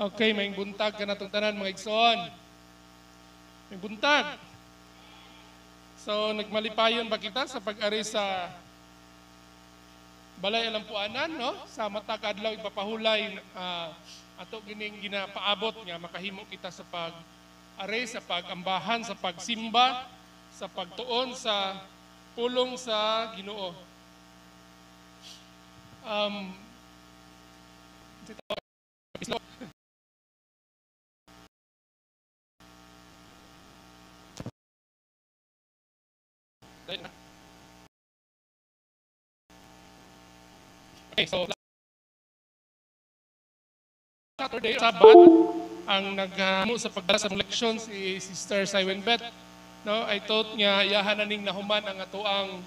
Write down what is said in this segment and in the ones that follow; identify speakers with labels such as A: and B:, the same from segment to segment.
A: Okay, may buntag ka natong tanan, mga igsoon. May buntag. So, nagmalipayon ba kita sa pag-ari sa Balay Alampuanan, no? Sa matag adlaw ipapahulay, ato gining ginapaabot nga makahimo kita sa pag-ari, sa pag-ambahan, sa pagsimba, sa pagtuon sa pulong sa Ginoo. Okay, so Saturday, Sabat, ang naghamo sa pagdala sa leksyon si Sister Siwen Beth, no? I thought nga iyahan na ning nahuman ang atoang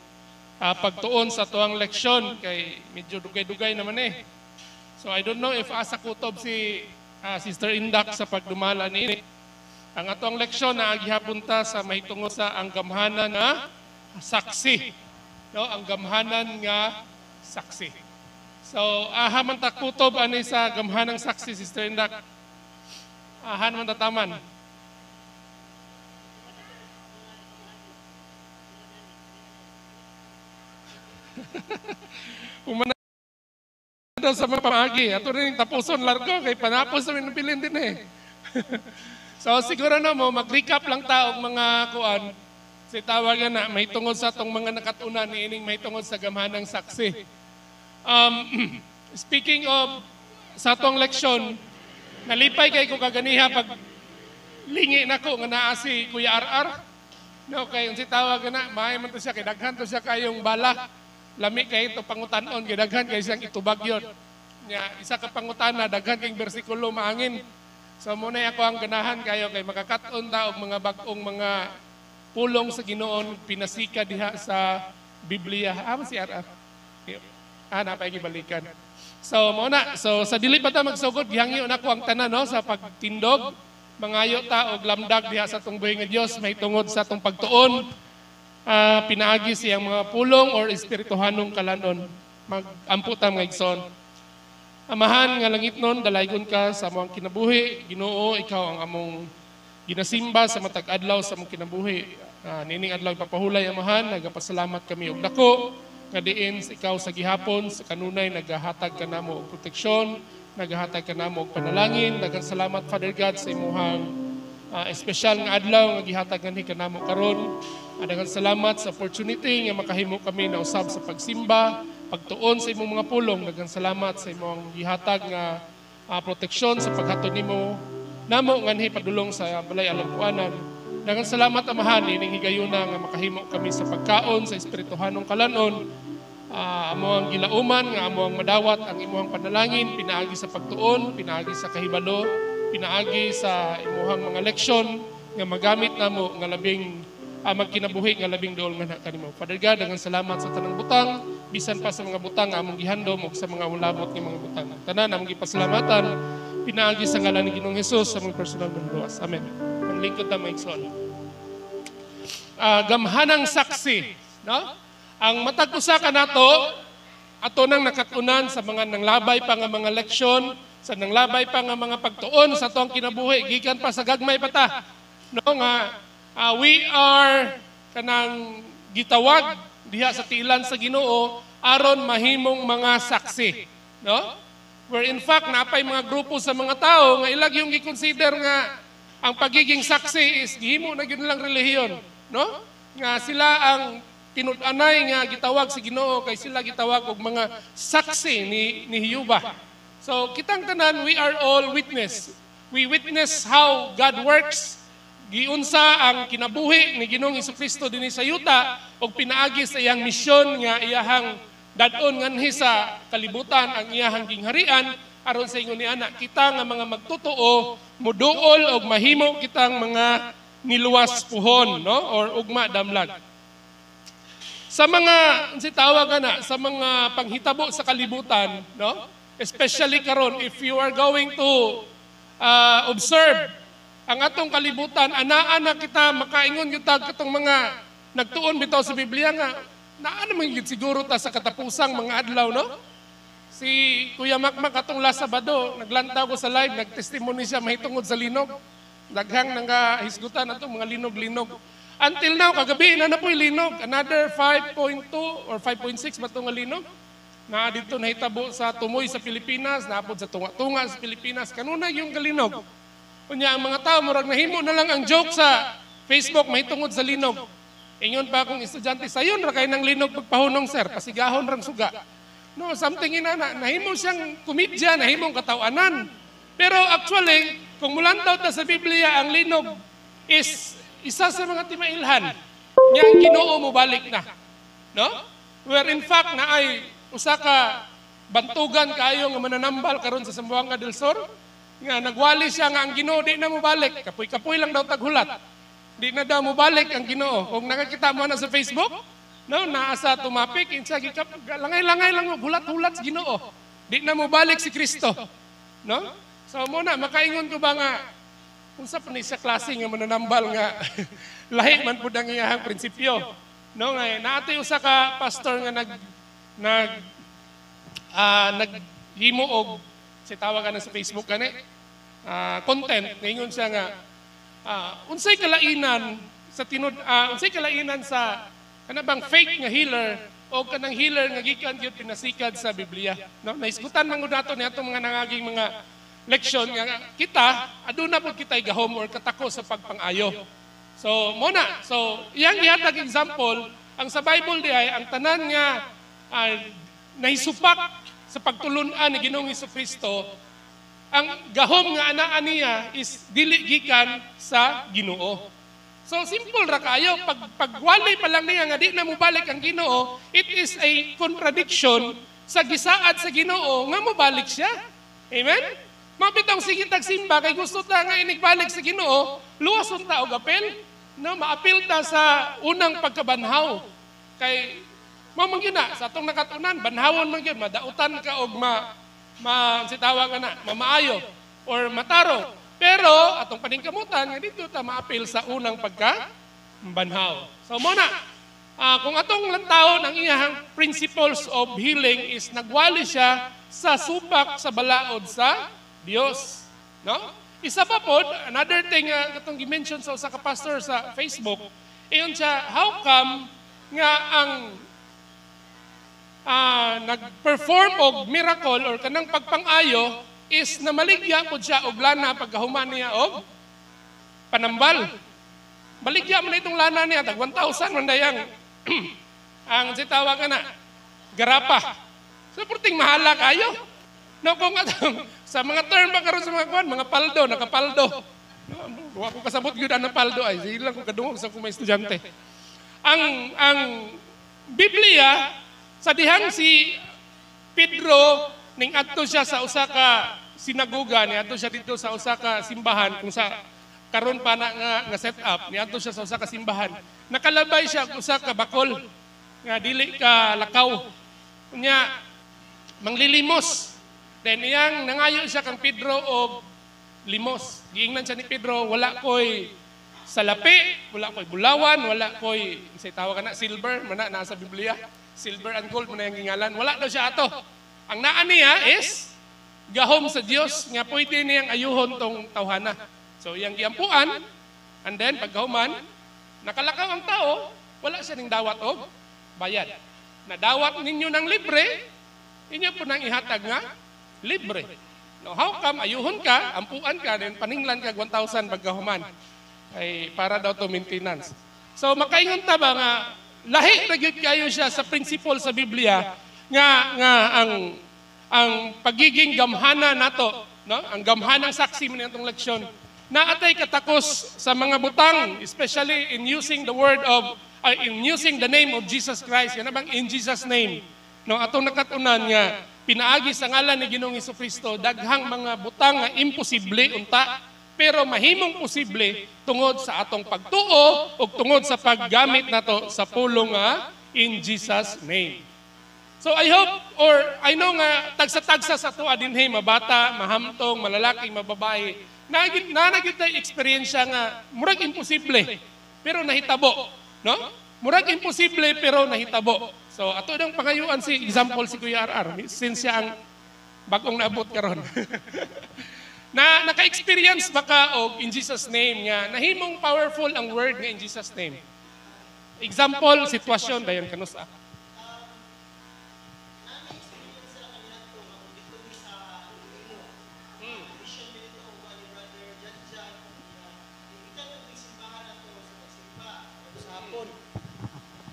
A: pagtuon sa atoang leksyon kay medyo dugay-dugay naman eh. So I don't know if asa kutob si Sister Indak sa pagdumala niini. Ang atoang leksyon na gihapon ta sa mahitungod sa ang gamhanan nga saksi, no? Ang gamhanan nga saksi. So, aha man ta kutob ani sa gamhanang saksi, Sister Indak? Aha man tataman? Umana daw sa mga pamaagi. Ato rin tapuson largo kay panapos sa minupilin din eh. So siguro na mo, mag-recap lang ta og mga kuan. Si tawagan na, may tungod sa atong mga nakatunan niining may tungod sa gamhanang saksi. Speaking of sa atong leksyon, nalipay kay ko kaganiha pag lingi nako nga naa si Kuya RR. No, kay unsi tawag na, maayo man to siya kay daghan to siya kayong bala. Lami kay ito pangutanon, kay daghan kay siyang itubag yun. Nya, isa ka pangutana, daghan kay bersikulo maangin. So muna ako ang ganahan kayo kay makakaton ta og mga bag-ong mga pulong sa Ginoo pinasika diha sa Biblia. Ah, si RR. Ah, napay gibalikan. So mo na, so sa dili pa ta magsugod, gihangyo nako ang tanan, no, sa pagtindog. Mangayo ta og lamdag diha sa atong buhi nga Dios mahitungod sa atong pagtuon. Pinaagi siyang mga pulong or espirituhanong kalanon. Magampo ta, mga igsoon. Amahan nga langitnon, dalaygon ka sa among kinabuhi. Ginoo, ikaw ang among ginasimba sa matag adlaw sa among kinabuhi. Nining adlaw ipapahulay, Amahan, nagapasalamat kami og dako nga diin sa ikaw sa gihapon sa kanunay nagahatag ka namo og proteksyon, nagahatag ka namo og panalangin. Daghang salamat, Father God, sa imuhang espesyal nga adlaw nga gihatag nganhi kanamo karon. Daghang salamat sa opportunity nga makahimo kami na usab sa pagsimba, pagtuon sa imong mga pulong. Daghang salamat sa imong gihatag nga proteksyon sa paghatod nimo namo nganhi padulong sa Balay Alampuanan. Daghang salamat, Amahan, ining higayuna nga makahimo kami sa pagkaon sa espirituhanong kalanon. Amo ang gilauman nga amo ang madawat ang imuhang panalangin pinaagi sa pagtuon, pinaagi sa kahibalo, pinaagi sa imuhang mga leksyon nga magamit namo nga labing magkinabuhi nga labing duol nga kanimo. Father God, daghang salamat sa tanang butang, bisan pa sa mga butang nga among gihandom ug sa mga ulabot nga mga butang. Tanan among gipasalamatan pinaagi sa ngalan ni Ginoong Hesus sa among personal manluwas. Amen. Lingkod na mga igsoon. Gamhanang saksi, no? Ang matag usa ka nato ato nang nakatunan sa mga nanglabay pa nga mga leksyon, sa nanglabay pa nga mga pagtuon sa atong kinabuhi gikan pa sa gagmay pa ta, no, nga we are kanang gitawag diha sa tiilan sa Ginoo aron mahimong mga saksi, no? Where in fact napay mga grupo sa mga tao nga ilag yung gi-consider nga ang pagiging saksi is gihimo na gyud nilang relihiyon, no? Nga sila ang tinud-anay nga gitawag sa Ginoo kay sila gitawag og mga saksi ni Hiyuba. So kitang tanan, we are all witness. We witness how God works. Giunsa ang kinabuhi ni Ginoong Hesukristo dinhi sa yuta og pinaagi sa iyang misyon nga iyahang dad-on nganhi sa kalibutan ang iyahang gingharian aron sa ingon ni ana kita nga mga magtotoo muduol og mahimo kitang mga niluwas puhon, no, or ugma damlag. Sa mga si tawag ana sa mga panghitabo sa kalibutan, no? Especially karon if you are going to observe ang atong kalibutan, anaa na kita makaingon gyud ta katong mga nagtuon bitaw sa Biblia nga naa naman gyud siguro ta sa katapusang mga adlaw, no? Si Kuya Makmak atong last Sabado, naglantaw ko sa live, nagtestimony siya mahitungod sa linog. Daghang nang hisgutan atong mga linog-linog. Until now, kagabi na na po'y linog. Another 5.2 or 5.6 ba nga linog? Na dito nahitabo sa Tumoy sa Pilipinas, naapod sa Tunga-Tunga sa Pilipinas. Kanunay yung galinog. Unya ang mga tao, murag nahimo na lang ang joke sa Facebook mahitungod sa linog. Ingon pa akong estudyante, sayon ra kay ng linog pagpahunong, sir, pasigahon rang suga. No, something inana, nahimo siyang komedya, nahimong katawanan. Pero actually, kung mulantaw ta sa Biblia, ang linog is isa sa mga timailhan nga ang Ginoo mobalik na. No? Where in fact na ay usa ka bantugan kaayo nga mananambal karon sa Zamboanga del Sur nga nagwali siya nga ang Ginoo di na mobalik, kapoy-kapoy lang daw taghulat. Di na daw mobalik ang Ginoo. Kung nakakita mo na sa Facebook, no, naa sa tumapik insa gikap langay-langay lang mo hulat-hulat sa Ginoo. Di na mobalik si Kristo. No? So mo na makaingon ko ba nga unsa pa ni sa klase nga mananambal nga lahi man pud ang iyahang prinsipyo. No, nga naatay usa ka pastor nga nag nag naghimo og si tawag na sa Facebook kani content, ningon siya nga unsay kalainan sa tinud, unsay kalainan sa kana bang fake nga healer o kanang healer nga gikan gyud pinasikad sa Biblia, no? Nahisgutan man gud nato ni atong mga nangaging mga leksyon nga kita aduna pud kitay gahom or katako sa pagpangayo. So mo na, so iyang gihatag example ang sa Bible di ay ang tanan nga nahisupak sa pagtulun-an ni Ginoong Kristo, ang gahom nga anaa niya is dili gikan sa Ginoo. So simple ra kayo, pag pagwali pa lang niya nga di na mobalik ang Ginoo, it is a contradiction sa gisaad sa Ginoo nga mobalik siya. Amen? Mabitong sige tagsimba kay gusto ta nga inigbalik sa Ginoo, luwason ta og apel, no, maapil ta sa unang pagkabanhaw. Kay mao man gyud na sa atong nakatunan, banhawon man gyud, madautan ka og ma ma si tawag ana, mamaayo or matarong. Pero atong paningkamutan nga dito ta maapil sa unang pagka banhaw. So mo na, kung atong lantawon ang iyahang principles of healing is nagwali siya sa supak sa balaod sa Dios, no? Isa pa pod, another thing katong gi-mention sa usa ka pastor sa Facebook, ingon siya, how come nga ang nag-perform og miracle or kanang pagpangayo is namaligya pod siya og lana pagkahuman niya og panambal? Baligya man na itong lana niya, tag 1,000 man dayang ang si tawag na garapa. So perting mahala kayo. No, kung atong, sa mga term ba karon sa mga kuan, mga paldo, nakapaldo. No, wa ko kasabot gyud ang paldo ay sige lang ko kadungog sa akong mga estudyante. Ang Biblia sa dihang si Pedro ning adto siya sa usa ka sinagoga, ni adto siya dito sa usa ka simbahan kung sa karon pa na nga, nga set up, ni adto siya sa usa ka simbahan. Nakalabay siya og usa ka bakol nga dili ka lakaw. Unya manglilimos. Then iyang nangayo siya kang Pedro og limos. Giingnan siya ni Pedro, "Wala koy salapi, wala koy bulawan, wala koy say tawag na silver, mana nasa Biblia. Silver and gold man ang gingalan. Wala daw siya ato. Ang naa niya is gahom sa Dios nga pwede niyang ayuhon tong tawhana." So iyang giampuan and then pagkahuman nakalakaw ang tao, wala siya ning dawat og bayad. "Nadawat ninyo ng libre, inyo po nang ihatag nga libre." No, how come ayuhon ka, ampuan ka, then paninglan ka 1,000 pagkahuman? Ay para daw to maintenance. So makaingon ta ba nga lahi ra gyud kayo siya sa principle sa Biblia nga nga ang pagiging gamhana nato, no? Ang gamhanang saksi man atong leksyon. Naatay katakos sa mga butang, especially in using the word of in using the name of Jesus Christ. Yan bang in Jesus' name. No, atong nakatunan nga pinaagi sa ngalan ni Ginoong Kristo daghang mga butang nga imposible unta pero mahimong posible tungod sa atong pagtuo ug tungod sa paggamit nato sa pulong nga in Jesus' name. So I hope or I know nga tagsa-tagsa sa atoa dinhi, mabata, mahamtong, malalaki, mababae, na na gyud tay eksperyensya nga murag imposible pero nahitabo, no? Murag imposible pero nahitabo. So ato dang pangayuan si example si Kuya RR since siya ang Bagong naabot karon. Na naka-experience ba ka og "In Jesus' name" nga nahimong powerful ang word nga "In Jesus' name"? Example, sitwasyon dayon kanusa.
B: Na-experience sila kanina to nga kung dito mi sa Iloilo. Mission mi dito og ni Brother Janjan. Ikan mi simbahan nato sa pagsimba sa hapon.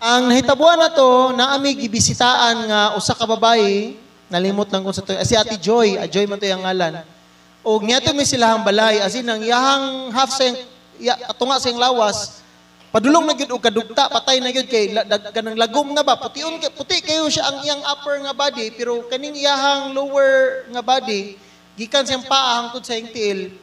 B: Ang nahitabuan na to, naa mi gibisitaan nga usa ka babayi, nalimot lang kung sa to, si Ate Joy, ah, Joy man to yung ngalan. Og niadto mi silahang balay, as in ang iyahang half sa ya, atunga sa iyang lawas, padulong na gyud og kadugta, patay na gyud kay kanang lagom na ba, pution puti kayo siya ang iyang upper nga body, pero kaning iyahang lower nga body, gikan sa iyang paa hangtod sa iyang tiil,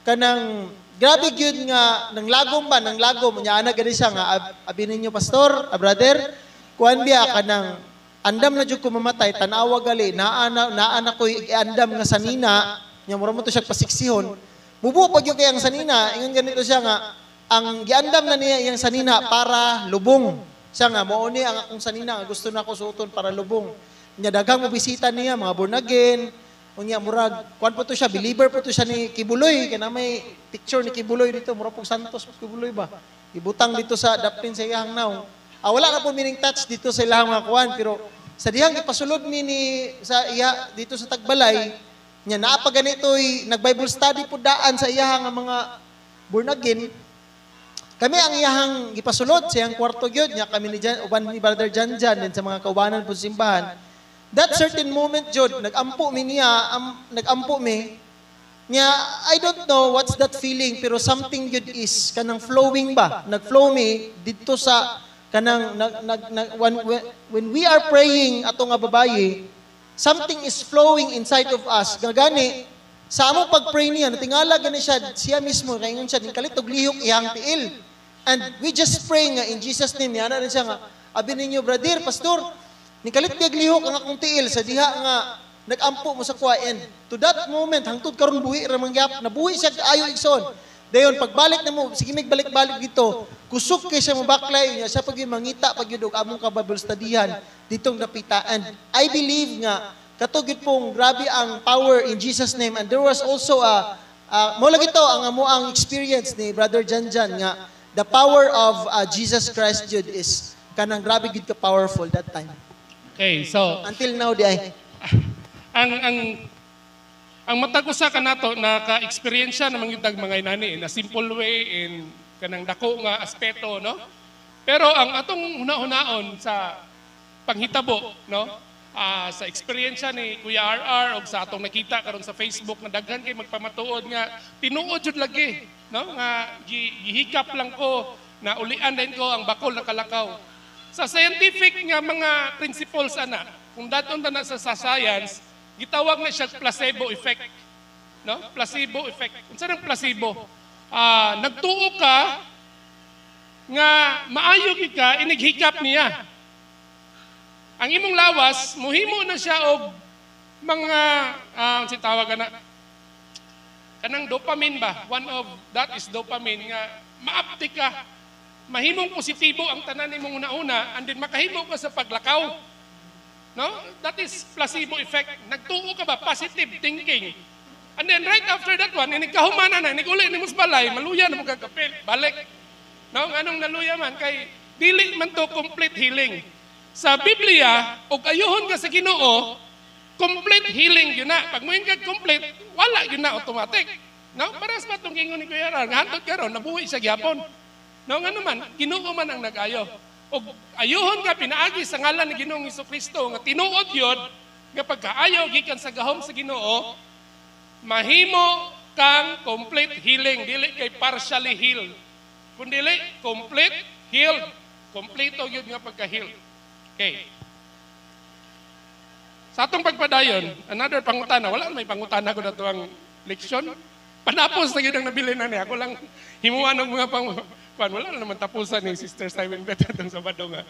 B: kanang grabe gyud nga nang lagom ba, nang lagom nya. Ana gani siya nga, "Abi ninyo, pastor, ah, brother, kuan biya, kanang andam na jud ko mamatay, tan-awa gali, naa na ko'y andam nga sanina." Nya mura mo to siya pasiksihon, mubuo pag gyud kay ang sanina. Ingon ganito siya nga ang giandam na niya iyang sanina para lubong. Siya nga, "Mao ni ang akong sanina nga gusto na ko suoton para lubong." Nya daghang mo bisita niya, mga born again. Unya murag kuan po to siya, believer po to siya ni Quiboloy, kay na may picture ni Quiboloy dito, murag pog Santos Quiboloy ba. Ibutang dito sa dapin sa iyang naong. Ah, wala na po meaning touch dito sa ilahang mga kuan, pero sa dihang ipasulod mi sa iya dito sa tagbalay nya, naa pa ganito'y nag-Bible study po daan sa iyahang nga mga born again. Kami ang iyahang gipasulod sa iyang kwarto gyud nya, kami ni Jan, uban ni Brother Jan Jan din sa mga kaubanan po sa simbahan. That certain moment jud, nagampo mi niya, nagampo mi niya. I don't know what's that feeling, pero something jud is kanang flowing ba, nag-flow mi didto sa kanang nag, nag, nag, when we are praying ato nga babayi, something is flowing inside of us. Gani sa among pag-pray niya, natingala gani siya, siya mismo kay ingon siya, kalit og lihok iyang tiil. And we just pray nga "In Jesus' name." Niya na rin siya nga, "Abi ninyo, brother, pastor, ni kalit biyag lihok ang akong tiil sa diha nga nagampo mo sa kuha." And to that moment, hangtod karon buhi ra man gyap, nabuhi siya ayo, igsoon. Dayon pagbalik na mo, sige, mig balik-balik dito, kusog kay siya mobaklay niya siya pag mangita pag yun og among ka Bible studyhan ditong napita. And I believe nga kato gyud pong grabe ang power "In Jesus' name." And there was also a mo lagi to ang amo ang experience ni Brother Janjan nga the power of Jesus Christ jud is kanang grabe gyud ka powerful that time.
A: Okay, so
B: until now di ay.
A: Ang matag usa ka nato naka-experience naman gyud tag mga inani in a simple way, in kanang dako nga aspeto, no? Pero ang atong huna-hunaon sa panghitabo, no, sa experience ni Kuya RR og sa atong nakita karon sa Facebook nga daghan kay magpamatuod nga tinuod jud lagi, no, nga gihikap lang ko na ulian din ko ang bakol na kalakaw. Sa scientific nga mga principles ana, kung daton ta na sa science, gitawag na siya placebo effect. No? Placebo effect. Unsa nang placebo? Nagtuo ka nga maayo gyud ka inighikap niya. Ang imong lawas muhimo na siya og mga si tawag ana kanang dopamine ba? One of that is dopamine nga maapti ka, mahimong positibo ang tanan nimong una-una and then makahimo ka sa paglakaw. No? That is placebo effect. Nagtuo ka ba? Positive thinking. And then right after that one, inig kahumanan na, inig uli nimo sa balay, maluya na mo kagapil, balik. No? Anong naluya man kay dili man to complete healing. Sa Biblia, og ayuhon ka sa Ginoo, complete healing yun na. Pag moingon ka complete, wala yun na automatic. No? Paras ba itong gingon ni Kuya Rar? Nga hantod karon nabuhi siya gyapon. No, ngano man, Ginoo man ang nag-ayo. Og ayuhon ka pinaagi sa ngalan ni Ginoong Kristo nga tinuod yun nga pagkaayo gikan sa gahom sa Ginoo, mahimo kang complete healing, dili kay partially healed. Kun dili complete healed, kompleto yun nga pagka-healed. Okay. Sa atong pagpadayon, another pangutana, wala may pangutana ko na ang leksyon. Panapos na yun ang nabili na niya. Ako lang himuan ng mga pang kuan, wala na naman tapusan ni Sister Simon Bet atong Sabado nga.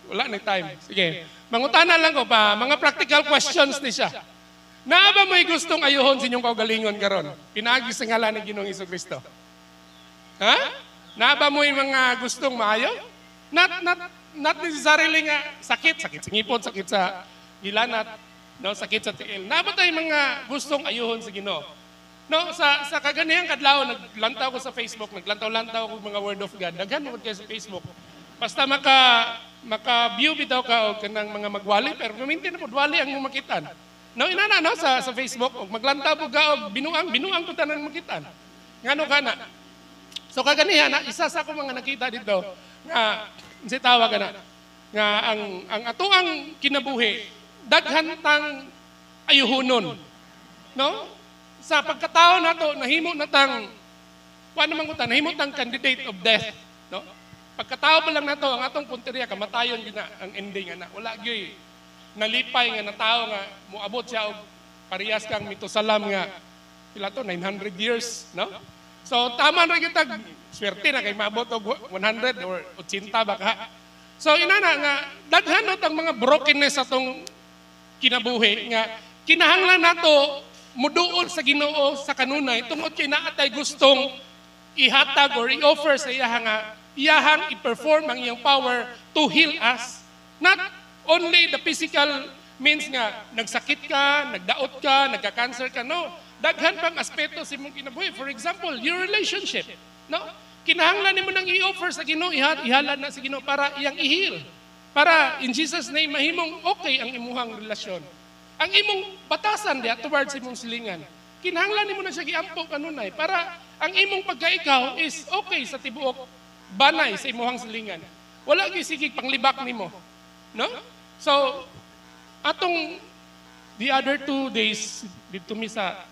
A: Wala na time. Sige. Mangutana lang ko pa, mga practical questions ni siya. Naa ba may gustong ayuhon sa inyong kaugalingon karon? Pinaagi sa ngalan ni Ginoong Kristo. Ha? Naa ba mo'y mga gustong maayo? Not necessarily nga sakit, sakit sa ngipon, sakit sa hilanat. No, sakit sa tiil. Naa ba tay mga gustong ayuhon sa Ginoo? No, sa kaganihang kadlaw naglantaw ko sa Facebook, naglantaw-lantaw ko mga word of God. Daghan mo kay sa Facebook. Basta maka view bitaw ka og kanang mga magwali, pero paminti na pud wali ang makitan. No, inana, no, sa Facebook og maglantaw pud ka og binuang, binuang pud tanan makitan. Ngano kana? So kaganiha na isa sa akong mga nakita dito nga si tawag na nga ang atoang kinabuhi daghan tang ayuhonon. No? Sa pagkatao nato nahimo na tang kuan naman ko ta, nahimo tang candidate of death, no? Pagkatao pa lang nato, ang atong punteriya kamatayon gyud na ang ending ana. Wala gyud nalipay nga natawo nga moabot siya og parehas kang Mitusalam nga pila to, 900 years, no? So tama ra gyud tag swerte na kay maabot og 100 or 80 baka. So inana nga daghan no tang mga brokenness sa atong kinabuhi nga kinahanglan nato muduol sa Ginoo sa kanunay tungod kay naa tay gustong ihatag or i-offer sa iya nga iyahang i-perform ang iyang power to heal us. Not only the physical means nga nagsakit ka, nagdaot ka, nagka-cancer ka, no. Daghan pang aspeto sa imong kinabuhi. For example, your relationship. No? Kinahanglan nimo nang i-offer sa Ginoo, ihalad na sa Ginoo para iyang i-heal. Para in Jesus' name mahimong okay ang imuhang relasyon. Ang imong batasan diha towards imong silingan. Kinahanglan nimo na siya giampo kanunay para ang imong pagkaikaw is okay sa tibuok banay sa imuhang silingan. Wala gyud sige panglibak nimo. No? So atong the other 2 days dito mi sa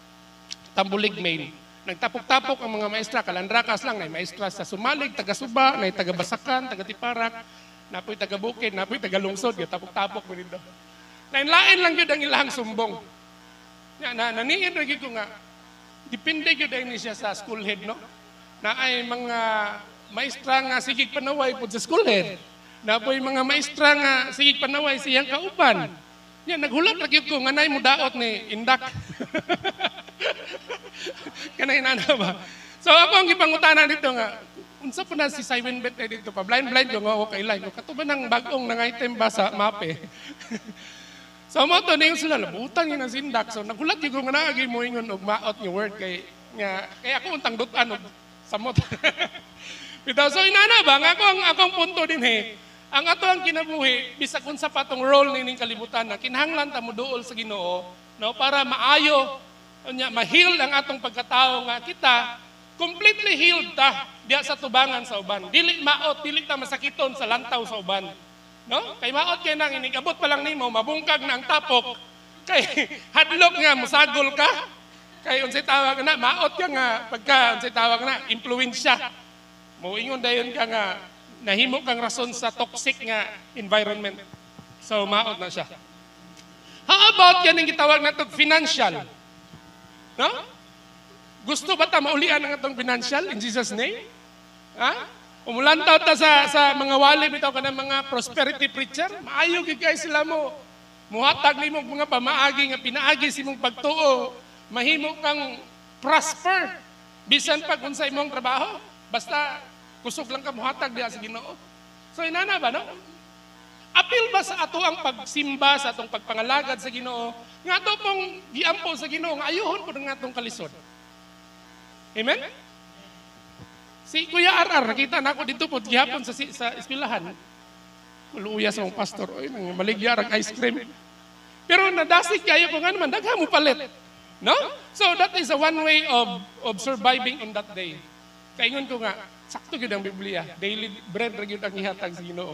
A: Tambulig Main. Nagtapok-tapok ang mga maestra, kalandrakas lang, na maestra sa Sumalig, taga Suba, na taga Basakan, taga Tiparak, napoy taga Bukid, napoy taga Lungsod, tapok-tapok mo dito. Lain-lain lang gyud ang ilang sumbong. Na, na naniin ra gyud ko nga depende gyud ni siya sa school head, no? Na ay mga maestra nga sige panaway pud sa school head. Napoy mga maestra nga sige panaway sa iyang kauban. Ya, naghulat ra gyud ko nga nay mudaot ni Indak. Kanay nana ba? So ako ang gipangutana dito nga unsa po na si Simon Bet dito pa, blind blind ko nga okay lang ko kato ba nang bag-ong nang item ba sa mape. So mo to ningon sila labutan gyud ang sindak. So nagulat gyud ko nga naagi mo ingon og maot nga word kay nga kay ako untang dutan og samot. Bitaw, so inana ba nga ako ang akong punto din he. Ang ato ang kinabuhi bisag unsa pa tong role nining kalibutan na kinahanglan ta moduol sa Ginoo, no, para maayo unya ma-heal ang atong pagkatao nga kita completely healed ta diya sa tubangan sa uban. Dili maot, dili ta masakiton sa lantaw sa uban. No? Kay maot kay nang inigabot pa lang nimo, mabungkag na ang tapok. Kay hadlok nga musagol ka. Kay unsay tawag na, maot ka nga pagka unsay tawag na impluwensya. Moingon dayon ka nga nahimo kang rason sa toxic nga environment. So maot na siya. How about kaning gitawag nato financial? No? Gusto ba ta maulian ang atong financial in Jesus' name? Ha? Umulantaw ta sa mga wali bitaw kanang mga prosperity preacher, maayo gyud kay sila mo. Muhatag nimo mga pamaagi nga pinaagi sa imong pagtuo, mahimo kang prosper bisan pag unsa imong trabaho, basta kusog lang ka muhatag diha sa Ginoo. So inana ba, no? Apil ba sa ato ang pagsimba, sa atong pagpangalagad sa Ginoo, nga ato pong giampo sa Ginoo nga ayuhon pud ang atong kalisod? Amen? Si Kuya RR, nakita na ako dito po gihapon sa eskwelahan. Luuya sa mong pastor, oy, nang maligya ang ice cream. Pero nadasig kayo kung ano man, daghan mo palit. No? So that is a one way of surviving on that day. Kaingon ko nga, sakto gyud ang Biblia. Daily bread ra gyud ang ihatag sa Ginoo.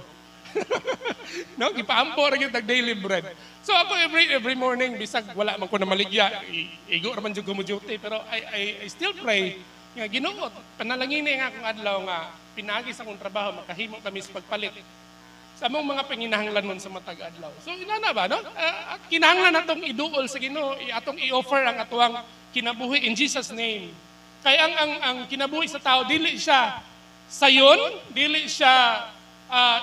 A: No, gipaampo ra gyud ang daily bread. So ako every morning, bisag wala man ko na maligya, igo ra man jud ko mo duty, pero I still pray nga, "Ginoo, panalangin nga akong adlaw nga pinagi sa akong trabaho makahimo kami sa pagpalit sa among mga panginahanglanon sa matag adlaw." So inana ba, no? Kinahanglan natong iduol sa Ginoo, atong i-offer ang atuang kinabuhi in Jesus' name. Kay ang kinabuhi sa tao dili siya sayon, dili siya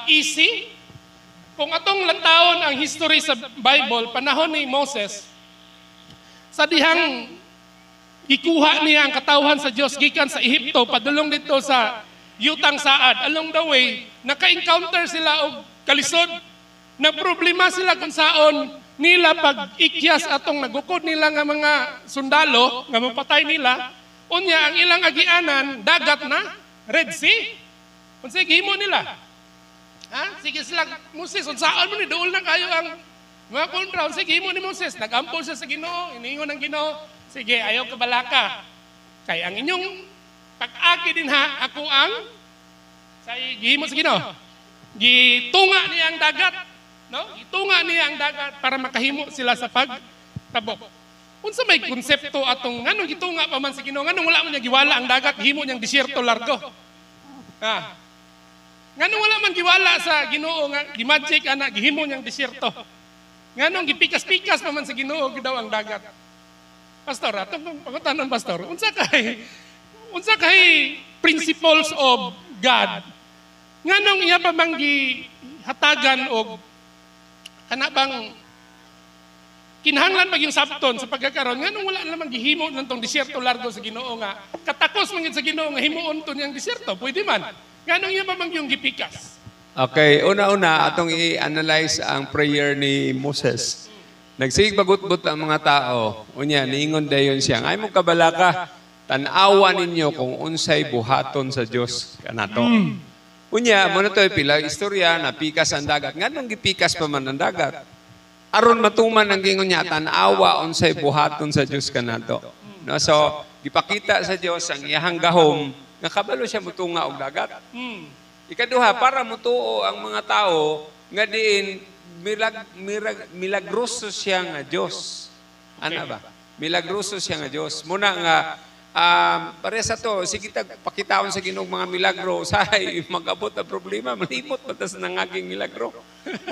A: easy. Kung atong lantawon ang history sa Bible, panahon ni Moses, sa dihang gikuha niya ang katawhan sa Dios gikan sa Ehipto padulong dito sa yutang saad. Along the way, naka-encounter sila og kalisod. Na problema sila kung saon nila pag ikyas atong nagukod nila nga mga sundalo nga mapatay nila, unya ang ilang agianan dagat na Red Sea. Unsay gihimo nila? Ha? Sige sila, "Moses, unsaon man ni, duol na kayo ang mga kontra." Unsay gihimo ni Moses? Nagampo siya sa Ginoo, iniingon ng Ginoo, "Sige, ayaw kabalaka. Kay ang inyong pag-agi din ha, ako ang," sa gihimo sa Ginoo. Gitunga niya ang dagat, no? Gitunga niya ang dagat para makahimo sila sa pagtabok. Unsa may konsepto atong nganong gitunga pa man sa Ginoo? Nganong wala man niya giwala ang dagat, himo niyang disyerto largo? Ha? Nganong wala man giwala sa Ginoo nga gimagic ana, gihimo niyang disyerto? Nganong gipikas-pikas pa man sa Ginoo daw ang dagat? Pastor, atong pangutanon, Pastor, unsa kay principles of God? Nganong iya pa bang gihatagan og kana bang kinahanglan pag yung sabton sa pagkakaroon, nganong wala namang gihimo ng tong disyerto largo sa Ginoo nga katakos man gyud sa Ginoo nga himuon to niyang disyerto, pwede man? Nganong iya pa bang yung gipikas?
C: Okay, una-una atong i-analyze ang prayer ni Moses. Nagsigig bagutbot ang mga tao. Unya, niingon dayon siya, "Ay mo kabalaka, tan-awa ninyo kung unsay buhaton sa Dios kanato." Unya, mao na to pila istorya, napikas ang dagat. Nganong gipikas pa man ang dagat? Aron matuman ang gingon niya, "Tan-awa unsay buhaton sa Dios kanato." No, so gipakita sa Dios ang iyahang gahom nga kabalo siya mutunga og dagat. Ikaduha, para mutuo ang mga tao nga diin milagroso siya nga Dios. Ana ba? Milagroso siya nga Dios. Muna nga pare sa to, sige tag pakitaon sa Ginoo mga milagro, say magabot ang problema, malimot pa tas nangaging milagro.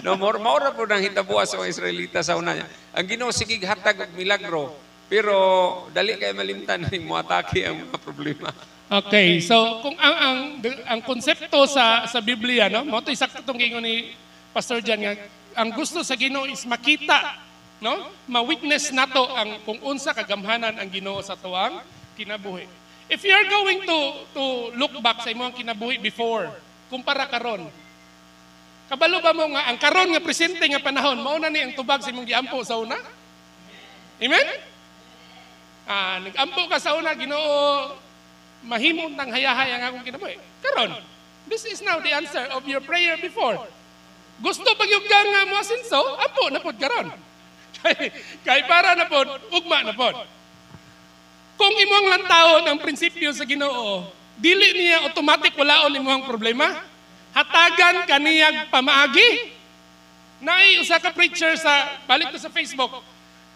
C: No more maura po nang hitabuha sa mga Israelita sa una niya. Ang Ginoo sige hatag og milagro, pero dali kay malimtan ning moatake ang mga problema.
A: Okay, so kung ang konsepto sa Biblia, no, mao to sakto tong giingon ni Pastor Jan nga ang gusto sa Ginoo is makita, no? Ma-witness nato ang kung unsa kagamhanan ang Ginoo sa tuang kinabuhi. If you are going to look back sa imong kinabuhi before, kumpara karon, kabalo ba mo nga ang karon nga presente nga panahon mao na ni ang tubag sa imong giampo sa una? Amen? Ah, nag-ampo ka sa una, "Ginoo, mahimo ng hayahay ang akong kinabuhi." Karon, this is now the answer of your prayer before. Gusto pag yung nga mo asinso, ampo na pod karon. Kay para na pod, ugma na pod. Kung imong lantawon ang prinsipyo sa Ginoo, dili niya automatic walaon imong problema. Hatagan kaniyag pamaagi. Naay usa ka preacher sa balik to sa Facebook.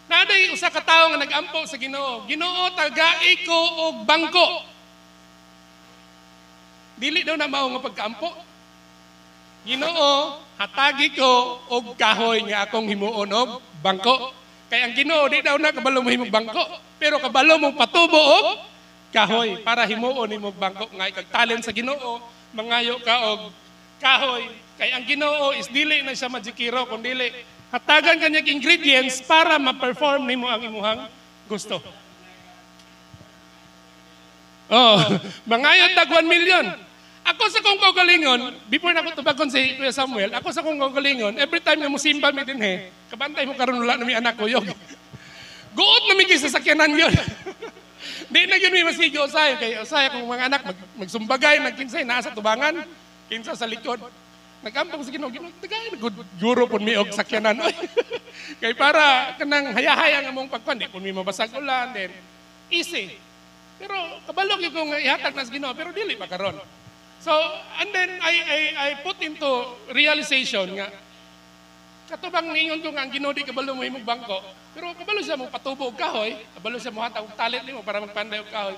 A: Naay usa ka tawo nga nag-ampo sa Ginoo. "Ginoo, tagai ko og bangko." Dili daw na mao nga pagkaampo. "Ginoo, hatagi ko og kahoy nga akong himuon og bangko." Kay ang Ginoo di daw na kabalo mo himog bangko, pero kabalo mo patubo og kahoy para himuon nimo bangko. Nga ikag talent sa Ginoo, mangayo ka og kahoy. Kay ang Ginoo is dili na siya magikiro kun dili hatagan kanyang ingredients para ma-perform nimo ang imuhang gusto. Oh, mangayo tag 1 million. Ako sa kong kaugalingon, before na ako tubagon si Kuya Samuel, ako sa kong kaugalingon, every time nga musimba mi dinhe, kabantay mo karon wala na mi anak ko yog. Guot na mi kay sasakyanan yun. Di na yun mi masigo usay kay usay akong mga anak magsumbagay nagkinsay naa sa tubangan, kinsa sa likod. Nagampong sa Ginoo, "Ginoo, tagay good guro pud mi og sakyanan, oy." Kay para kanang hayahay ang among pagkuan, di pud mi mabasag ulan, then easy. Pero kabalo gyud ko nga ihatag na sa Ginoo, pero dili pa karon. So, and then I put into realization nga katubang ningon ko nga ang Ginoo di kabalo mo himog bangko, pero kabalo siya mo patubo og kahoy, kabalo siya mo hatag og talent nimo para magpanday og kahoy.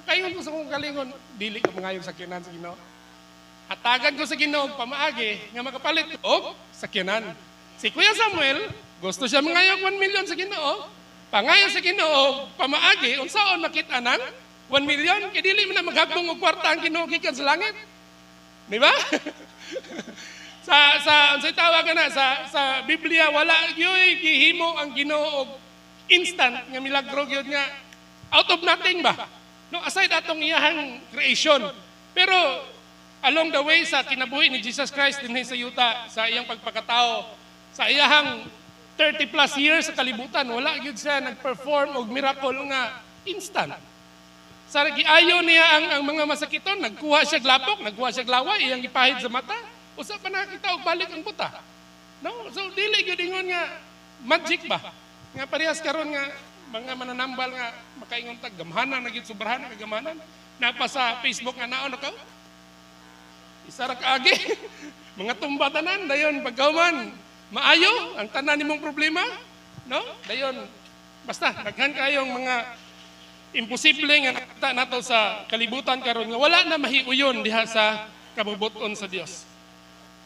A: Kaingon ko sa kong kalingon, dili ka mangayong sakyanan sa Ginoo. Hatagan ko sa Ginoo og pamaagi nga makapalit og sakyanan. Si Kuya Samuel, gusto siya mangayog 1 million sa Ginoo. Pangayo sa Ginoo pamaagi unsaon makita nang 1 million, kay dili man na maghagbong og kwarta ang Ginoo gikan sa langit. Di ba? Sa unsay tawag na sa Biblia, wala gyud gihimo ang Ginoo og instant nga milagro gyud nga out of nothing ba? No, aside atong iyahang creation. Pero along the way sa kinabuhi ni Jesus Christ dinhi sa yuta, sa iyang pagpakatao, sa iyahang 30 plus years sa kalibutan, wala gyud siya nag-perform og miracle nga instant. Sa giayo niya ang mga masakiton, nagkuha siya glapok, nagkuha siya laway, iyang gipahid sa mata, usa pa nakakita og balik ang buta. No? So dili gyud ingon nga magic ba? Nga parehas karon nga mga mananambal nga makaingon tag gamhanan na gyud, sobrahan na kagamhanan. Napa sa Facebook nga naon ka? Isa ra kaagi. Mga tumba tanan dayon pagkauman maayo ang tanan nimong problema, no? Dayon basta daghan kayong mga imposible nga nakita nato sa kalibutan karon nga wala na mahiuyon diha sa kabubuton sa Dios.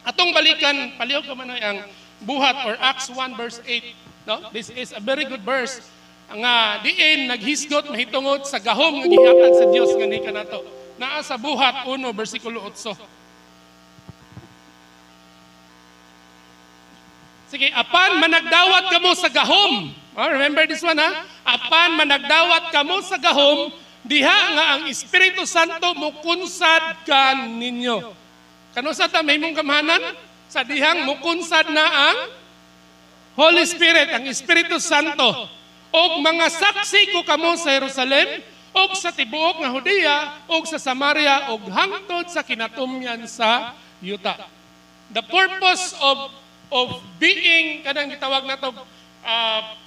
A: Atong balikan, palihog ka man ang buhat or Acts 1 verse 8, no? This is a very good verse nga diin naghisgot mahitungod sa gahom nga gihatag sa Dios nga ni kanato. Naa sa Buhat 1 bersikulo 8. Sige, apan managdawat kamo sa gahom. Oh, remember this one, ha? Apan managdawat kamo sa gahom, diha nga ang Espiritu Santo mukunsad kan ninyo. Kano sa ta mahimong gamhanan? Sa dihang mukunsad na ang Holy Spirit, ang Espiritu Santo. Og mga saksi ko kamo sa Jerusalem, og sa tibuok nga Judea, og sa Samaria, og hangtod sa kinatumyan sa yuta. The purpose of being kanang gitawag nato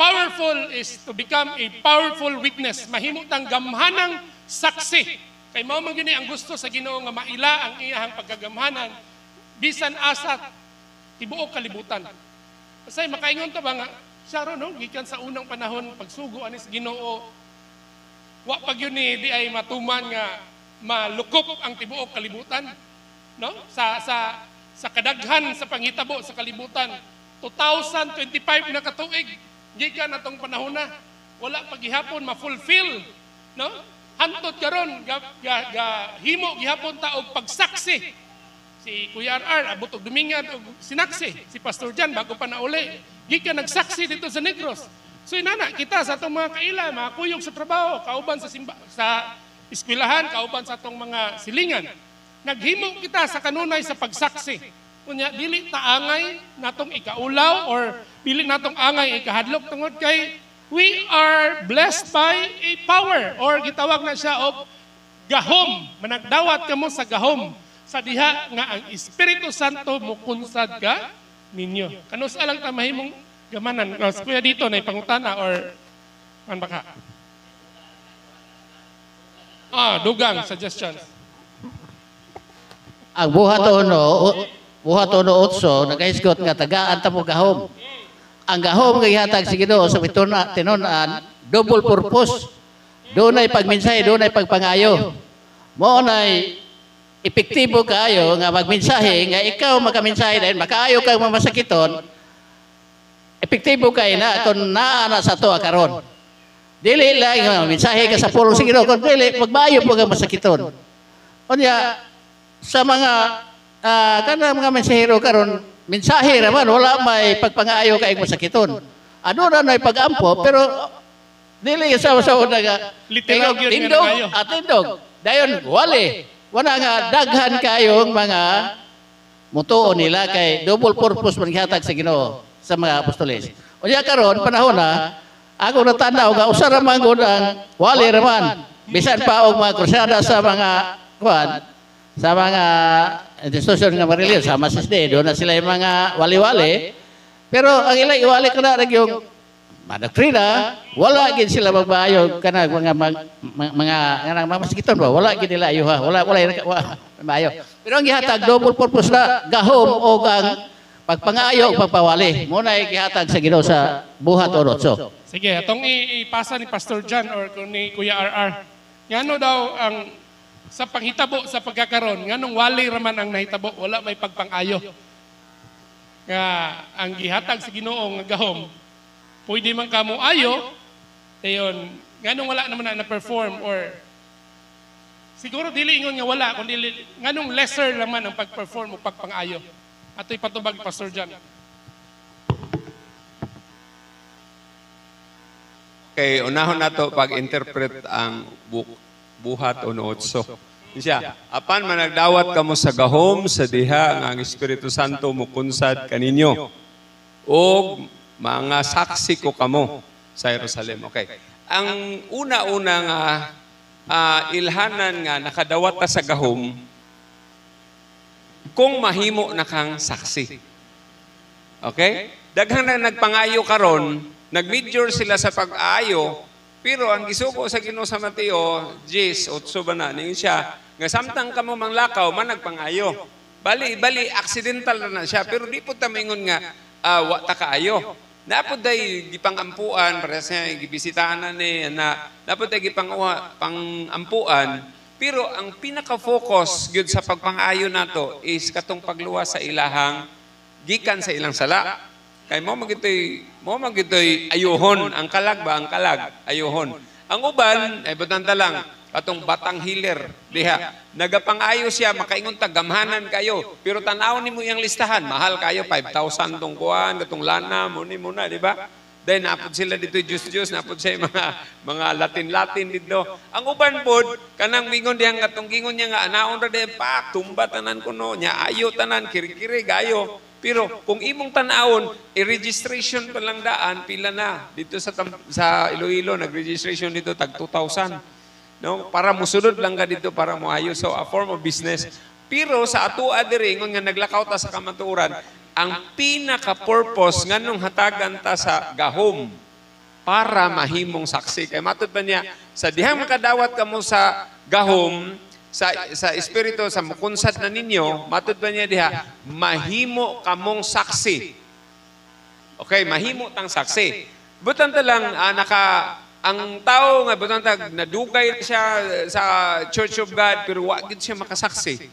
A: powerful is to become a powerful witness. Mahimo tang gamhanang saksi. Kay mao man gyud ang gusto sa Ginoo nga maila ang iyahang pagkagamhanan bisan asa tibuok kalibutan. Kasi makaingon ta ba nga siya ron, no? Gikan sa unang panahon pagsugo ani sa Ginoo, wa pa gyud ni di ay matuman nga malukop ang tibuok kalibutan, no? Sa kadaghan sa panghitabo sa kalibutan, 2025 na katuig gikan atong panahon na wala pa gihapon ma-fulfill, no? Hantod karon ga, ga, ga himo gihapon ta og pagsaksi. Si Kuya RR abot og Domingan og sinaksi, si Pastor Jan bago pa nauli gikan nagsaksi dito sa Negros. So inana kita sa atong mga kaila, mga kuyog sa trabaho, kauban sa simba, sa eskwelahan, kauban sa atong mga silingan, naghimo kita sa kanunay sa pagsaksi. Unya dili ta angay natong ikaulaw or dili natong angay ikahadlok tungod kay we are blessed by a power or gitawag na siya og gahom. Managdawat kamo sa gahom sa diha nga ang Espiritu Santo mukunsad ka ninyo. Kanus lang ta mahimong gamanan. Kuya dito na ipangutana or kan baka? Dugang suggestions.
D: Ang buhat 1:8 nagahisgot nga tagaan ta mo gahom. Ang gahom nga gihatag sa Ginoo sa tinunan, double purpose. Dunay pagmensahe, dunay pagpangayo. Mao nay epektibo kaayo nga magmensahe nga ikaw makamensahe dahil makaayo kang mamasakiton. Epektibo kay na kon naa na sa tuwa karon. Dili lang nga mensahe ka sa pulong sa Ginoo, kon dili magmaayo po kang masakiton. Unya sa mga kanang mga mensahero karon, mensahe ra man, wala may pagpangayo kay masakiton. Ano ra nay pagampo, pero dili sa una nga
A: literal gyud
D: tindog at tindog. Dayon wali wala nga daghan kayong mga mutuo nila kay double purpose man gihatag sa Ginoo sa mga apostoles. Unya karon panahon na ako natanaw nga usa ra man gud ang wali ra man bisan pa og mga krusada sa mga kuan sa mga institusyon nga marilyon sama sa SDE, doon na sila yung mga wali-wali. Pero ang ilang iwali ka na yung doktrina, wala gid sila magbayo kanang mga mga kanang mga masakiton ba, wala gid nila ayuha, wala maayo. Pero ang gihatag double purpose na gahom o ang pagpangayo o pagpawali. Muna ay gihatag sa Ginoo sa buhat 1:8.
A: Sige, atong ipasa ni Pastor John or ni Kuya RR. Ngano daw ang sa panghitabo sa pagkakaron, nganong wali raman ang nahitabo, wala may pagpangayo. Nga ang gihatag sa Ginoo nga gahom, pwede man kamo ayo, dayon nganong wala naman na na-perform or siguro dili ingon nga wala, kundi nganong lesser naman ang pag-perform o pagpangayo. Ato'y patubag, Pastor John.
C: Okay, unahon nato pag-interpret ang buhat 1:8. Siya, apan managdawat kamo sa gahom sa diha nga ang Espiritu Santo mukunsad kaninyo. Og Mga saksi ko kamo sa Jerusalem. Okay. Ang una-una nga ilhanan nga nakadawat ta sa gahom kung mahimo na kang saksi. Okay? Daghan na nagpangayo karon, nagmedyor sila sa pag-ayo, pero ang gisugo sa Ginoo sa Mateo 10, 8 ba na, ningon siya, nga samtang kamo manglakaw, man nagpangayo. Bali, bali, accidental na na siya, pero di po ta maingon nga, wa ta kaayo. Napod day gipangampuan, para sa gibisitahan na ni, na napod day pangampuan, pero ang pinaka-focus gyud sa pagpangayo nato is katong pagluwas sa ilahang gikan sa ilang sala. Kay mo magitoy ayuhon ang kalag ba ang kalag ayuhon. Ang uban ay butanta lang katong batang healer diha nagapangayo siya makaingon ta gamhanan kayo pero tan-aw nimo iyang listahan mahal kayo 5,000 tong kuan katong lana mo ni muna di ba? Then napod sila dito Diyos Diyos napod siya mga Latin-Latin dito. Ang uban pod kanang mingon diyang katong gingon niya nga anaon ra diha pak tumba tanan kuno nya ayo tanan kiri-kiri gayo. Pero kung imong tan-awon, i-registration pa lang daan, pila na. Dito sa Iloilo, nag-registration dito, tag 2,000. No? Para musunod lang ka dito, para moayo. So, a form of business. Pero sa atua diri, ingon nga naglakaw ta sa kamatuoran, ang pinaka-purpose nganong hatagan ta sa gahom para mahimong saksi. Kay matud pa niya, sa dihang makadawat kamo sa gahom, sa espiritu sa mukunsad na ninyo, matud pa niya diha, mahimo kamong saksi. Okay, mahimo tang saksi. Butan ta lang naka ang tao nga butan ta nadugay siya sa Church of God pero wa gid siya makasaksi.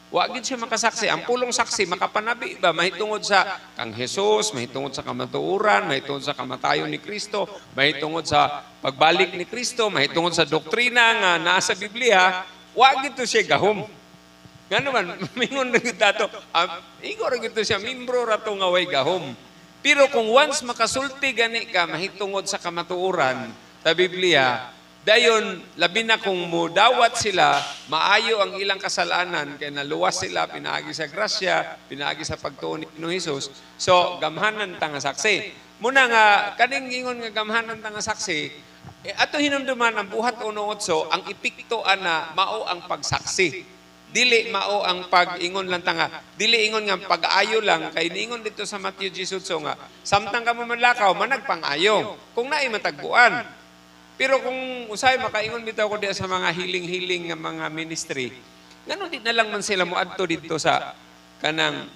C: Wa gid siya makasaksi. Ang pulong saksi makapanabi ba mahitungod sa kang Jesus, mahitungod sa kamatuoran, mahitungod sa kamatayon ni Kristo, mahitungod sa pagbalik ni Kristo, mahitungod sa doktrina nga naa sa Biblia. Wa gid to siya gahom. Ngano man mingon ra gyud ato, igo ra gyud to siya membro ra to nga way gahom. Pero kung once makasulti gani ka mahitungod sa kamatuoran sa Biblia, dayon labi na kung mudawat sila, maayo ang ilang kasalanan kay naluwas sila pinaagi sa grasya, pinaagi sa pagtuo ni Ginoong Hesus. So gamhanan ta nga saksi. Muna nga kaning ingon nga gamhanan ta nga saksi, ato hinumduman ang buhat 1:8, ang epekto ana mao ang pagsaksi. Dili mao ang pag-ingon lang tanga. Dili ingon nga pag-ayo lang kay niingon dito sa Matthew 18 nga samtang kamo manlakaw managpang-ayo kung naay matagbuan. Pero kung usay makaingon bitaw ko diya sa mga healing-healing nga mga ministry, ngano di na lang man sila moadto didto sa kanang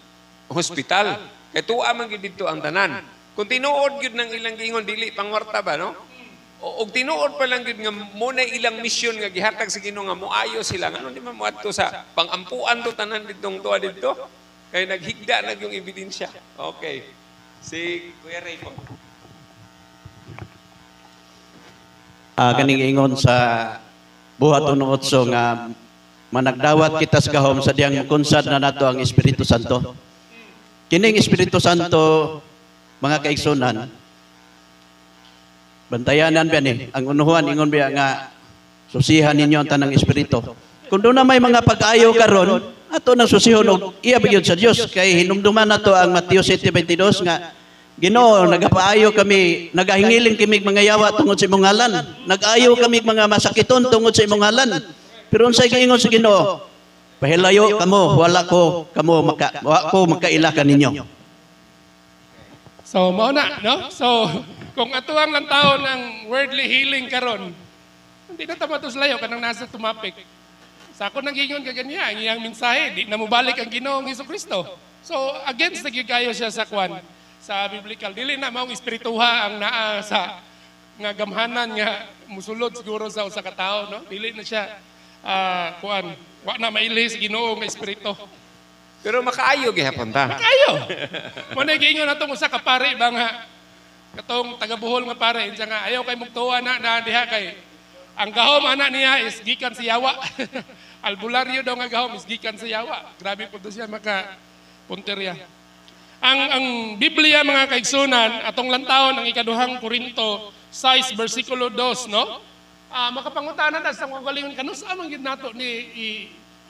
C: hospital. Kay tuwa man gyud didto ang tanan. Kung tinuod gyud ng ilang giingon dili pangwarta ba no? O tinuod pa lang gyud nga mo na ilang misyon nga gihatag sa Ginoo nga moayo sila ngano di man moadto sa pangampuan to tanan didtong tuwa didto kay naghigda na yung ebidensya. Okay. Si Kuya Ray po.
D: Kaning ingon sa buhat 1:8 nga managdawat kita sa gahom sa diyang mukunsad na nato ang Espiritu Santo. Kining Espiritu Santo mga kaigsunan, bantayanan ba ni ang unuhan ingon biya nga susihan ninyo ang tanang espiritu. Kung doon na may mga pag-ayo karon, ato nang susihon og iya ba gyud sa Dios kay hinumduman nato ang Mateo 7:22 nga Ginoo nagapaayo kami, nagahingiling kami mga yawa tungod sa imong ngalan, nag-ayo kami mga masakiton tungod sa imong ngalan. Pero unsay giingon sa Ginoo? Pahilayo kamo, wala ko kamo maka wa ko makaila kaninyo.
A: So mao na, no? So kung ato ang lantawon ang worldly healing karon, hindi na ta matuslayo kanang nasa tumapik. Sa ako nang gingon kaganiya, ang iyang mensahe, di na mobalik ang Ginoong Hesukristo. So against na gyud kayo siya sa kwan, sa biblical. Dili na maong espirituha ang naa sa nga gamhanan nga musulod siguro sa usa ka tawo, no? Dili na siya kuan, wa na mailhi sa Ginoo nga espiritu.
C: Pero makaayo gihapon ta.
A: Makaayo. Mo na giingon natong usa ka pare ba nga katong taga Bohol nga pare insa nga ayaw kay mugtuwa na diha kay ang gahom ana niya is gikan sa yawa. Albularyo daw nga gahom is gikan sa yawa. Grabe pud siya maka punteriya. Ang Biblia mga kaigsunan atong lantawon ang ikaduhang Korinto 6 versikulo 2, no? Makapangutana ta sa kagalingon kanus-a man gid nato ni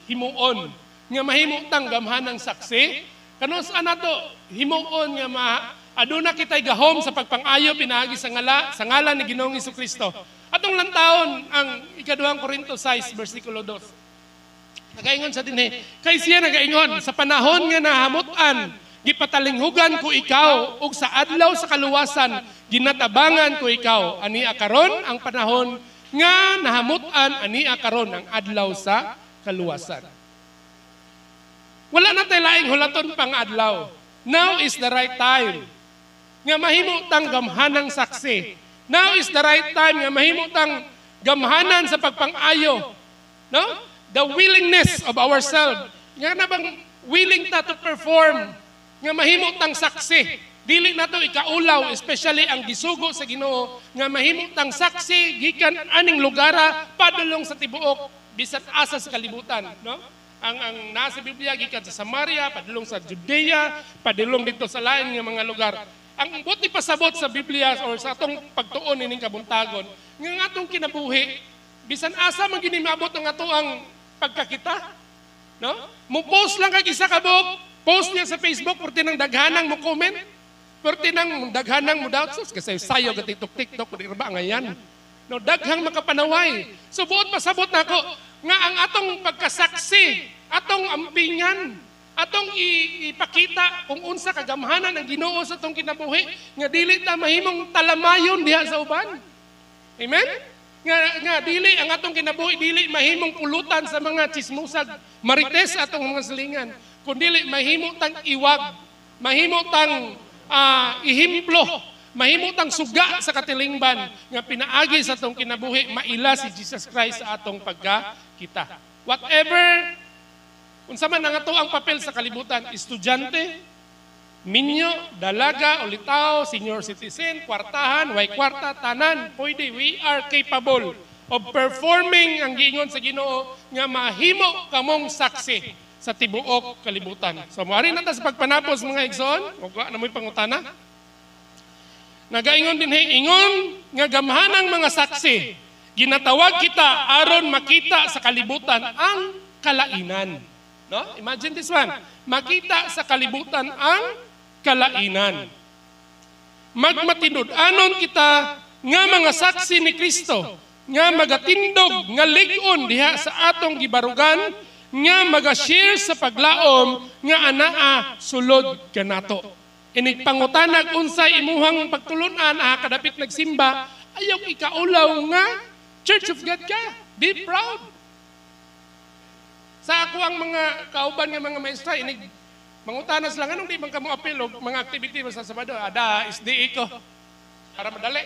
A: himuon nga mahimo tang gamhanang saksi, kanus-a nato himuon nga Aduna kitay gahom sa pagpangayo pinaagi sa ngalan ni Ginoong Kristo. Atong lantawon ang Ikaduhang Korinto 6 bersikulo 2. Nagaingon sa dinhi, kay siya nagaingon sa panahon nga nahamut-an, gipatalinghugan ko ikaw ug sa adlaw sa kaluwasan ginatabangan ko ikaw. Ania karon ang panahon nga nahamut-an, ania karon ang adlaw sa kaluwasan. Wala na tay laing hulaton pang adlaw. Now is the right time nga mahimo tang gamhanang saksi. Now is the right time nga mahimo tang gamhanan sa pagpang-ayo. No? The willingness of ourselves. Nga na bang willing ta to perform nga mahimo tang saksi. Dili nato ikaulaw, especially ang gisugo sa Ginoo nga mahimo tang saksi gikan aning lugara padulong sa tibuok bisan asa sa kalibutan, no? Ang nasa Biblia gikan sa Samaria padulong sa Judea, padulong dito sa lain nga mga lugar. Ang buot pasabot sa Biblia or sa atong pagtuon ining kabuntagon, nga ang atong kinabuhi bisan asa man gini maabot ang ato ang pagkakita, no? Mo post lang kag isa ka buok, post niya sa Facebook, perti nang daghanang mo comment, perti nang daghanang mo doubt sus kasi sayo ga TikTok TikTok di ba ngayan. No, daghang makapanaway. So buot pasabot nako nga ang atong pagkasaksi, atong ampingan, atong ipakita kung unsa kagamhanan ang Ginoo sa atong kinabuhi nga dili ta mahimong talamayon diha sa uban. Amen? Nga dili ang atong kinabuhi dili mahimong pulutan sa mga chismosag marites atong mga silingan, kundi mahimo tang iwag, mahimo tang ihimplo, mahimo tang suga sa katilingban nga pinaagi sa atong kinabuhi maila si Jesus Christ sa atong pagkakita. Whatever unsa man ang ato ang papel sa kalibutan, estudyante, minyo, dalaga, ulitaw, senior citizen, kwartahan, way kwarta, tanan, pwede, we are capable of performing ang giingon sa Ginoo nga mahimo kamong saksi sa tibuok kalibutan. So moari na ta sa pagpanapos, mga igsoon, ug wa na mo'y pangutana. Nagaingon dinhi, ingon nga gamhanang mga saksi, ginatawag kita aron makita sa kalibutan ang kalainan. No? Imagine this one. Makita sa kalibutan ang kalainan. Magmatinud-anon kita nga mga saksi ni Kristo, nga magatindog nga lig-on diha sa atong gibarugan, nga maga-share sa paglaom nga anaa sulod kanato. Inig pangutanag unsay imuhang pagtulunan kadapit nagsimba, ayaw ikaulaw nga Church of God ka. Be proud. Sa ako ang mga kauban nga mga maestra, inig mangutanas lang, anong di man kamo apil og mga activity sa Sabado? Ada, SDA ko. Para madali.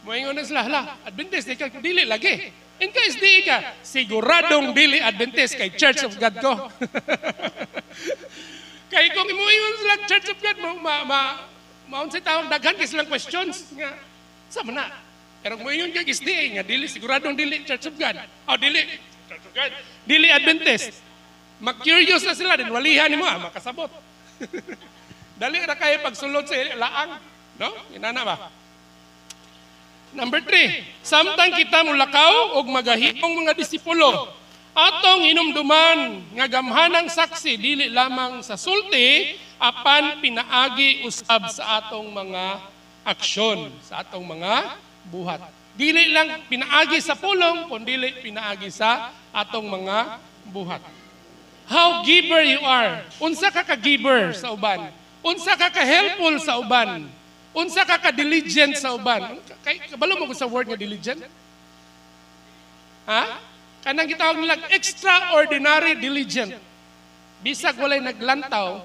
A: Moingon na sila, hala, Adventist, di ka, dili lagi. Inka SDA ka, siguradong dili Adventist kay Church of God ko. Kay kung imuingon sila Church of God, maunsay tawag, daghan kay silang questions. Nga, sa man na? Pero muingon kag SDA, nga dili, siguradong dili Church of God. O, dili, Church of God. Dili Adventist. Ma-curious na sila, din walihan nimo, makasabot. Dali ra kayo pagsulod sa laang. No? Inana ba? Number 3, samtang kita mulakaw og magahimong mga disipulo, atong hinumduman nga gamhanang saksi dili lamang sa sulti, apan pinaagi usab sa atong mga aksyon, sa atong mga buhat. Dili lang pinaagi sa pulong, kundi pinaagi sa atong mga buhat. How giver you are. Unsa ka ka-giver sa uban. Unsa ka ka-helpful sa uban. Unsa ka ka-diligent sa uban. Kay kabalo mo ko sa word nga diligent? Ha? Kanang gitawag nila extraordinary diligent. Bisag walay naglantaw,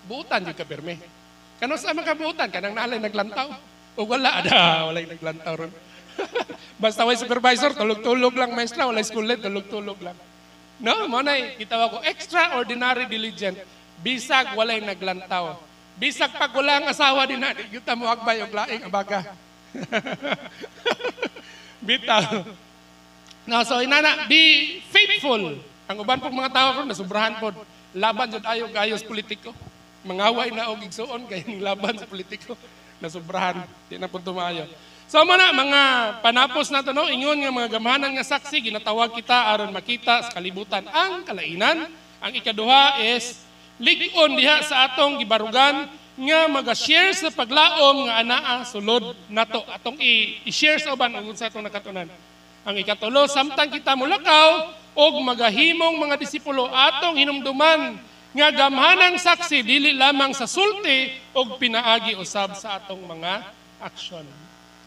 A: buutan jud ka pirmi. Kano sa mga buutan kanang naalay naglantaw? O wala ada, walay naglantaw ron. Basta way supervisor, tulog-tulog lang maestra, walay school late, tulog-tulog lang. No, mo nay gitawag ko extraordinary diligent. Bisag walay naglantaw. Bisag pag wala ang asawa din na, di gyud mo agbay og laing abaga. Bitaw. No, so inana, be faithful. Ang uban pong mga tao karon nasubrahan pod. Laban jud ayo gayos politiko. Mangaway na og igsuon kay ning laban sa politiko. Nasubrahan, di na pud tumayo. So mo na mga panapos nato, no, ingon nga mga gamhanan nga saksi ginatawag kita aron makita sa kalibutan ang kalainan. Ang ikaduha is lig-on diha sa atong gibarugan. nga maga-share sa paglaom nga anaa sulod nato, atong i-share sa uban ug sa atong nakatunan. Ang ikatulo, samtang kita mulakaw og magahimong mga disipulo, atong hinumduman nga gamhanang saksi dili lamang sa sulti og pinaagi usab sa atong mga aksyon.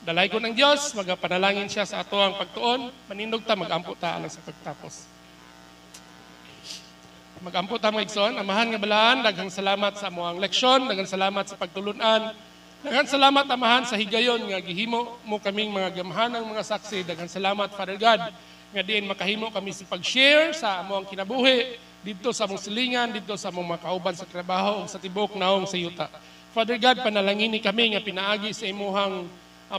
A: Dalaygon ang Dios, magapanalangin siya sa atoang pagtuon, manindog ta, magampo ta alang sa pagtapos. Magampo ta, mga igsoon. Amahan nga balaan, daghang salamat sa amoang leksyon, daghang salamat sa pagtulunan, daghang salamat, Amahan, sa higayon nga gihimo mo kaming mga gamhanang mga saksi. Daghang salamat, Father God, nga diin makahimo kami sa pag-share sa amoang kinabuhi didto sa among silingan, didto sa among mga kauban sa trabaho ug sa tibuok naong sa yuta. Father God, panalangini kami nga pinaagi sa imuhang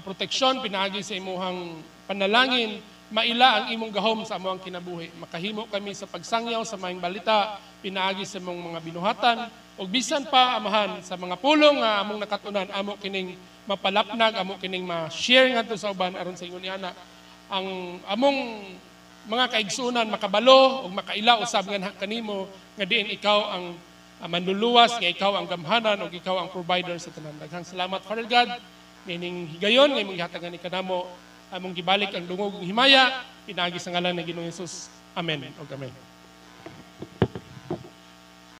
A: proteksyon, pinaagi sa imuhang panalangin, maila ang imong gahom sa among kinabuhi. Makahimo kami sa pagsangyaw sa maayong balita, pinaagi sa imong mga binuhatan, ug bisan pa, Amahan, sa mga pulong nga among nakatunan, amo kining mapalapnag, amo kining ma-share ngadto sa uban aron sa ingon ana ang among mga kaigsunan makabalo ug makaila usab nga kanimo nga diin ikaw ang manluluwas, nga ikaw ang gamhanan ug ikaw ang provider sa tanan. Daghang salamat, Father God, nining higayon nga imong gihatagan ni kanamo. Among gibalik ang dungog himaya pinaagi sa ngalan ng Ginoong Hesus. Amen ug amen.